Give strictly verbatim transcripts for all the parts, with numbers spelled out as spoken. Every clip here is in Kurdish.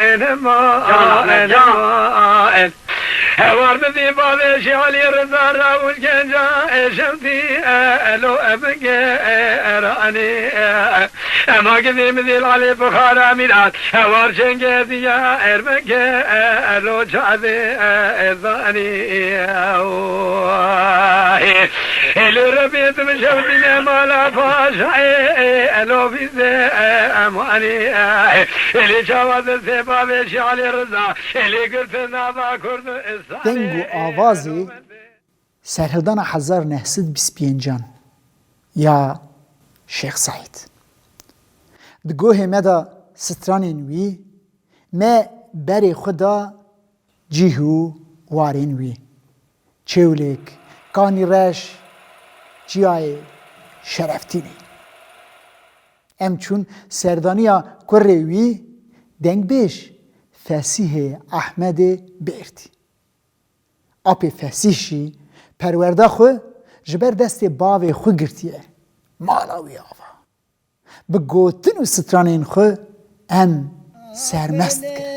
Elema, Can Ahmet, elema, Can. El. Hewar bidî bavê Şî Elî Riza Rawij genca, e, şewtî, e, elo, e, bige, e, e, ranî, e, e. Ema gidî midîl Elî Buxara Mîran, hewar çenge diya, erbege, e, elo, çavê, e, e, zanî, e, o, e. Elî Rebî tu min şewtîne mala paşa, e, e, elo, vîze, e, emanî, e. Elî çawa destê bavê Şî Elî Riza, Elî girtin nava Kurdistanê. Deng û avazê serhildana hezar neh sed bîst pêncan ya Şêx Seîd. Di gohê me de stranên wî, me berê xwe da cîh û warên wî. Çêwlêk, Kanî Reş, Çiyayê Şerefdînê. Em çûn serdaniya kurê wî, dengbêj Fesîhê Ehmedê Bêrtî. Apê Fesîh jî perwerda xwe ji ber destê bavê xwe girtiye. Mala wî ava. Bi gotin û stranên xwe em sermest dikirin.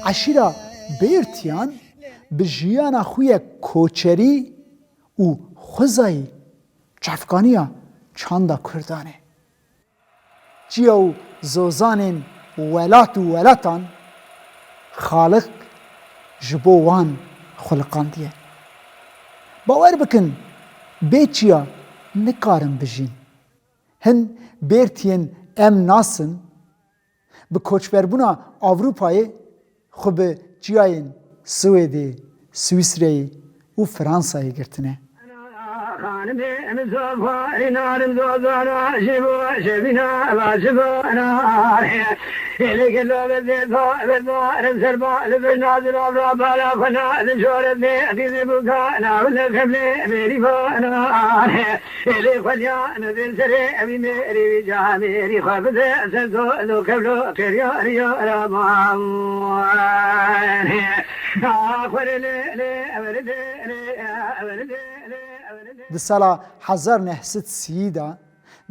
Eşîra Bêrtiyan bi jiyana xwe ye koçerî û xwezayî çavkaniya çanda Kurdan e. Çiya û zozanên welat û welatan Xaliq ji bo wan xuliqandiye. Bawer bikin, bê çiya nikarin bijîn. Hin Bêrtiyên em nasin, bi koçberbûna Ewropayê xwe bi çiyayên Swêdê, Swîsreyê û Fransayê girtine. Xanimê min zofarî narin zozana ji bo şevîna vaşibana. Êlê gelo ve zêfa ve zarin serba li bin nazira bra bala xwe na li şoret lê dîzi bûka na li xemlê bêrî bana. Êlê xweliya nizên serê evî mêrî wî camêrî xwe bide sezo lo kevlo qêriya riya raman. Xwere lê lê evere lê lê evere lê lê evere lê. Di sala hezar neh sed sî de,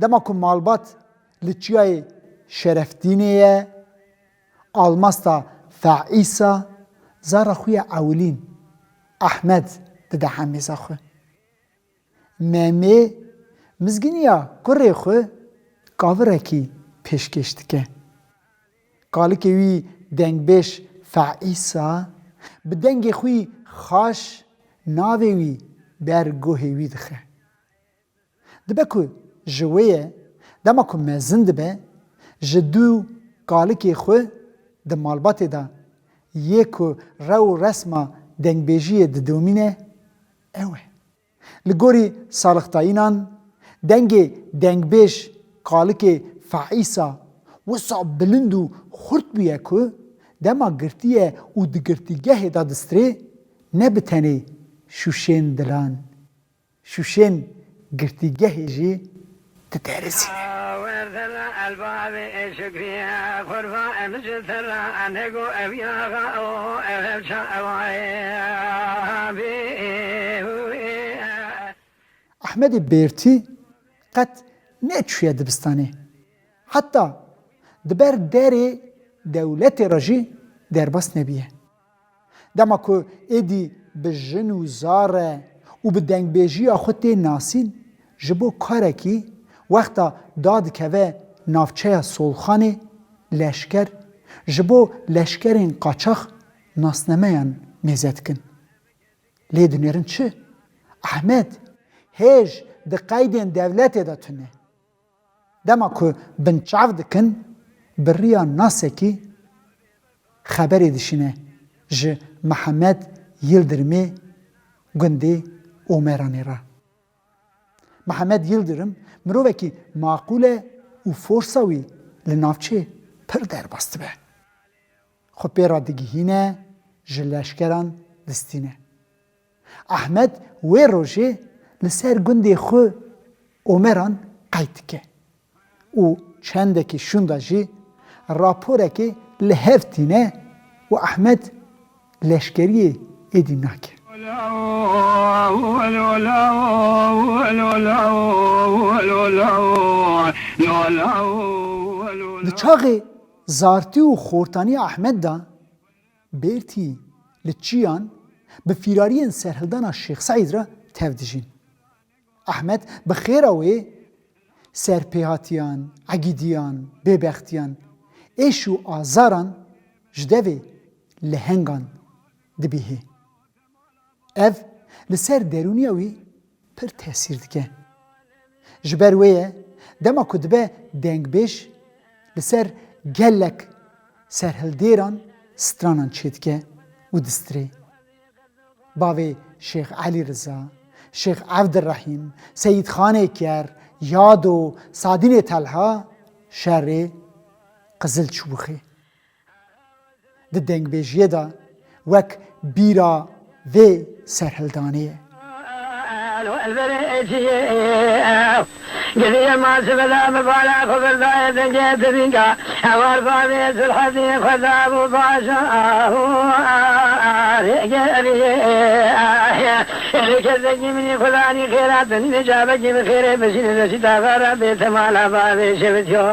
dema ku malbat li çiyayê Şerefdînê ye, almasta Feîsa zara xwe ya ewilîn Ehmed dide hemêza xwe. Memê mizgîniya kurê xwe kavirekî pêşkêş dike. Kalikê wî dengbêj Feîsa bi dengê xwe yî xaş navê wî ber guhê wî dixe. Dibe ku ji wê ye, dema ku mezin dibe, ji dû kalikê xwe di malbatê de yê ku rew û resma dengbêjiyê didomîne, ew e. Li gorî saliqtayînan, dengê dengbêj kalikê Feîsa wisa bilind û xurt bûye ku dema girtiye û di girtîgehê de distrê, ne bi tenê şûşên dilan, şûşên girtîgehê jî diderizîne. Ehmedê Bêrtî qet neçûye dibistanê. Heta di ber derê dewletê re jî derbas nebîye. Dema ku êdî bi jin û zar e û bi dengbêjiya xwe tê nasîn, ji bo karekî wexta dadikeve navçeya Solxanê, leşker ji bo leşkerên qaçax nasnameyan mêze dikin. Lê dinêrin çi? Ehmed hêj di qeydên dewletê de tune. Dema ku binçav dikin, bi riya nasekî xeberê dişîne ji Mihemed Yildirimê gundê Omeranê re. Mihemed Yildirim mirovekî maqûl e û forsa wî li navçeyê pir derbas dibe. Xwe pê re digihîne, ji leşkeran distîne. Ehmed wê rojê li ser gundê xwe Omeran qeyd dike û çendekî şûnda jî raporekê li hev tîne û Ehmed leşkeriyê êdî nake. Di çaxê zartî û xortaniya Ehmed de, Bêrtî li Çiyan bi fîrariyên serhildana Şêx Seîd re tev dijîn. Ehmed bi xêra wê serpêhatiyan, egîdiyan, bêbextiyan, êş û azaran ji devê lehengan dibîhê. Ev li ser derûniya wî pir tesîr dike. Ji ber wê ye, dema ku dibe dengbêj, li ser gelek serhildêran stranan çêdike û distirê. Bavê Şêx Elî Riza, Şêx Evdirehîm, Seyîd Xanê Ker, Yado, Sadînê Telha şerê Qizil Çibûxê. Di dengbêjiyê de wek bîra vê serhildanê ye. Geriye masibela bi bala xwe birdaye dengê dibînga. Ewar bavê Zulhedî xwe dabû baja. Rêgeriye. Êlê kesegî minî xudanî xêra din. Nêca bekî bi xêrê bişîne desî davara bê temala bavê şevitiyo.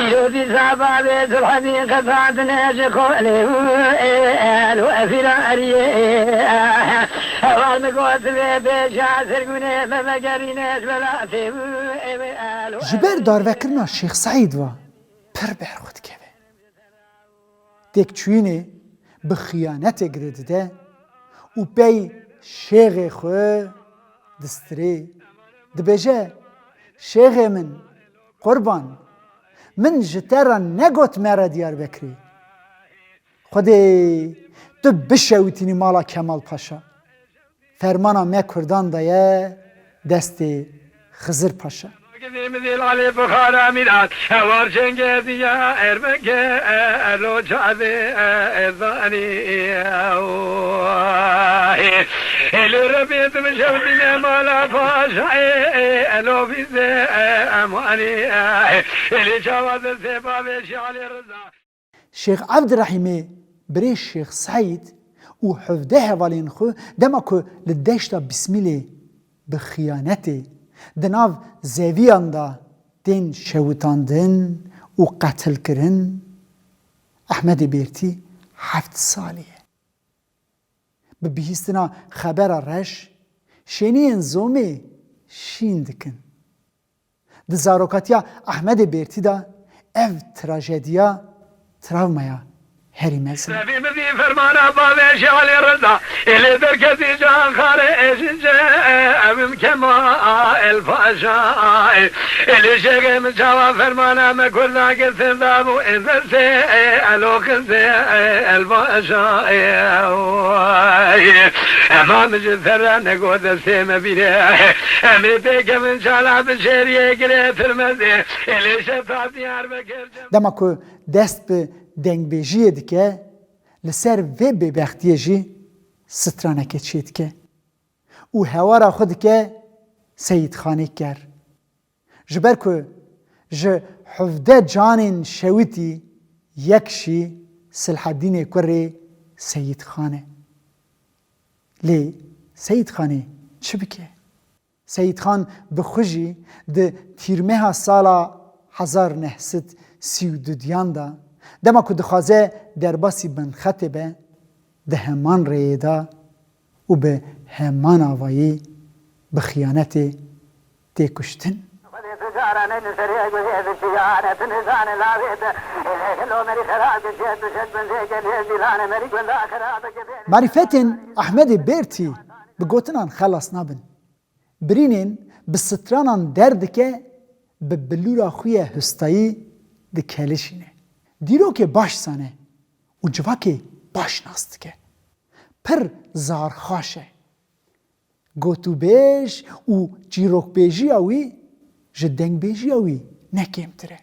Îro dîsa bavê Zulhedî qetandine ji xolê û ê elo efîra eriyê. Heval min got vê bêja sirgûnê me vegerîne ji welatê û ê wê elo. Ji ber darvekirina Şêx Seîd ve pir ber xwe dikeve. Têkçûyînê bi xiyanetê girê dide û pey şêxê xwe distirê. Dibêje, "Şêxê min, qurban, min ji te re negot mere Diyarbekirê. Xwedê tu bişewitînî mala Kemal Paşa. Fermana me Kurdan de ye destê Xizir Paşa." Gidî min dîl Elî Bixara Mîran, hewar cengê diya Ermenge, elo çavê Erzanî. Êlê Rebê tu bişewitîne mala Paşa, elo vîzê emanî. Êlê çawa destê bavê Şêx Elî Riza. Şêx Evdirehîmê birê Şêx Seîd û hevdeh hevalên xwe dema ku li deşta Bismîlê bi xiyanetê di nav zeviyan de tên şewitandin û qetilkirin, Ehmedê Bêrtî heft salî ye. Bi bihîstina xebera reş, şêniyên zomê şîn dikin. Di zarokatiya Ehmedê Bêrtî de ev trajediya travmaya herî mezin e. Sevî min dî fermana bavê Şêx Elî Riza. Êlê derketî can xarê êşince, evim Kemal Paşa. Êlê şêxê min çawa fermana me Kurda girtin dabû ê destê, elo Xizê, el Paşa. Ema min ji te re nego destê me bîre. Em ê pêkevin çala bi şêriyê girê tirmezê. Êlê şeta Diyarbekir. Dema ku dest bi dengbêjiyê dike, li ser vê bêbextiyê jî stranekê çêdike û hewara xwe dike Seyîd Xanê Ker. Ji ber ku ji hevdeh canên şewitî yek jî Silhedînê kurê Seyîd Xan e. Lê Seyîd Xanê çi bike? Seyîd Xan bi xwe jî di tîrmeha sala hezar neh sed sî û dudiyan de, dema ku dixwaze derbasî Binxetê be, di heman rêyê de û bi heman avayî bi xiyanetê tê kuştin. Marîfetên Ehmedê Bêrtî bi gotinan xelas nabin. Birînên bi stranan derdike, bi bilûra xwe ye hustayî dikelişîne. Dîrokê baş zane û civakê baş nas dike. Pir zarxaş e. Gotûbêj û çîrokbêjiya wî ji dengbêjiya wî ne kêmtir e.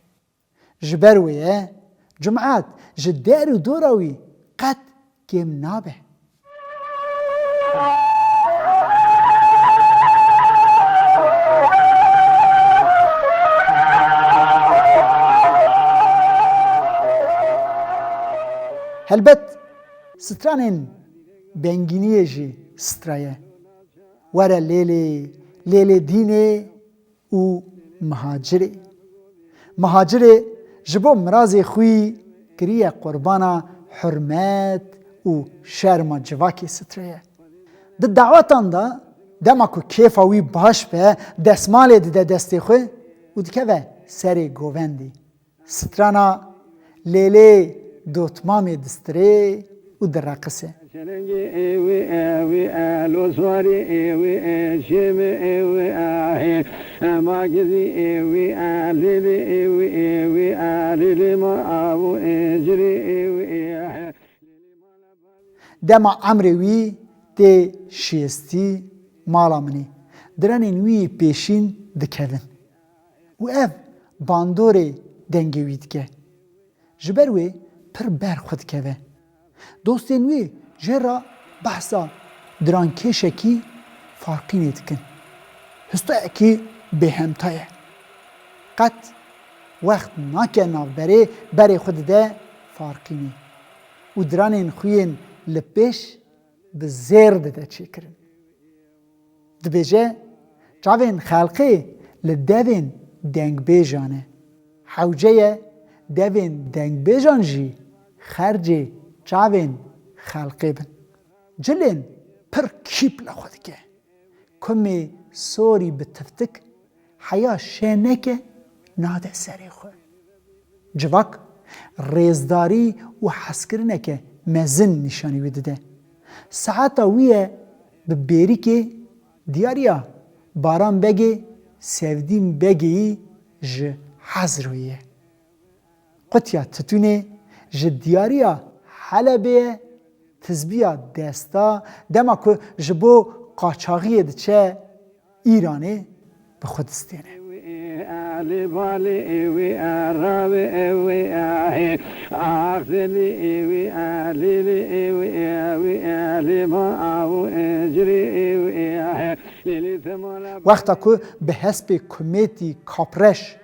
Ji ber wê ye, cumat ji der û dora wî qet kêm nabe. Helbet stranên bengîniyê jî straye. Were Lêlê, Lêlê Dînê û Mihacirê. Mihacirê ji bo mirazê xwî kiriye qurbana hurmet û şerma civakê straye. Di dawetan de dema ku kêfa wî baş be, destmalê dide destê xwe û dikeve serê govendî. Strana Lêlê Dotmamê distirê û direqise. Çelengê ê wê, ê wê, ê loswarê ê wê, ê şêmê ê wê, ê hê, ê magizî ê wê, ê lêlê ê wê, ê wê, ê lêlê ma avo ê cirê ê wê, ê hê. Dema emrê wî tê şêstî mala min ê. Diranên wî yê pêşîn dikevin. Û ev bandorê dengê wî dike. Ji ber wê pir ber xwe dikeve. Dostên wî jê re behsa dirankêşekî farqînê dikin. Histayekî bêhemta ye. Qet wext nake navberê berê xwe dide farqînê û diranên xwe yên li pêş bi zêr dide çêkirin. Dibêje, çavên xelqê li devên dengbêjan e. Hewce ye devên dengbêjan jî xercê çavên xelqê bin. Cilên pir kîp li xwe dike. Kumê sorî bi tiftik heya şê neke nade serê xwe. Civak rêzdarî û hezkirineke mezin nîşanî wî dide. Saeta wî ye bi bêrîkê diyariya Baran Begê Sevdîn Begê yî ji Hezroyê ye. Qutiya titûnê ji diyariya Helebê ye, tizbiya desta dema ku ji bo qaçaxiyê diçe Îranê bi xwe distêne. Wexta ku bi hespê kumêtî kapreş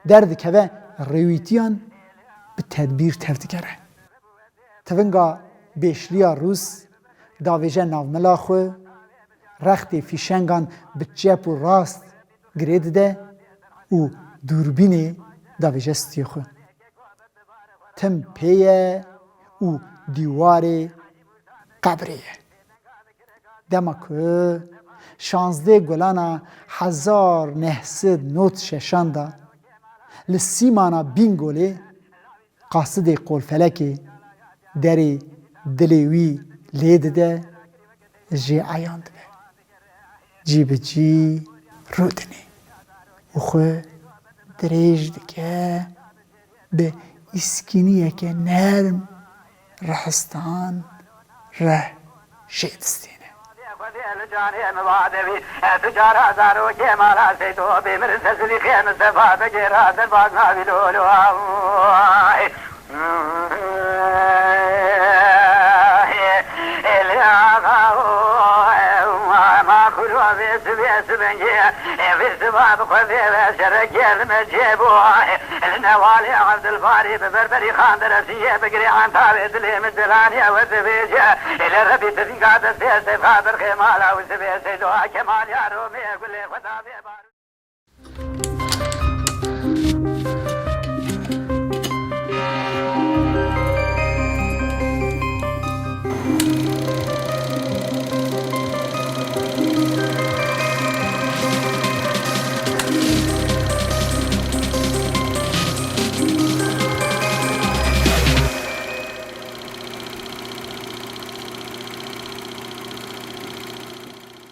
derdikeve rêwîtiyan bi tedbîr tevdigere. Tivinga bêşliya Rûs davêje navmila xwe, rextê fîşengan bi çep û rast girê dide û dûrbînê davêje stiyê xwe. Tim pê ye û dîwarê qebrê ye. Dema ku şazdeh Gulana hezar neh sed nod şeşan de li Sîmana Bîngolê qasidê qolfelekê derê dilê wî lê dide, jê eyan dibe. Cî bi cî rûdinê û xwe dirêj dike, bi îskîniyeke nerm rehistan reh jê distîne. Li newalê Evdilbarî bi berberî xan deresiye bigirê antavê dilê min dilaniye we dibêje. Ê lê Rebî tifinga destê Seyfa birxê mala û sibê Seydo Kemaliya Romê gulê xwe davê bar.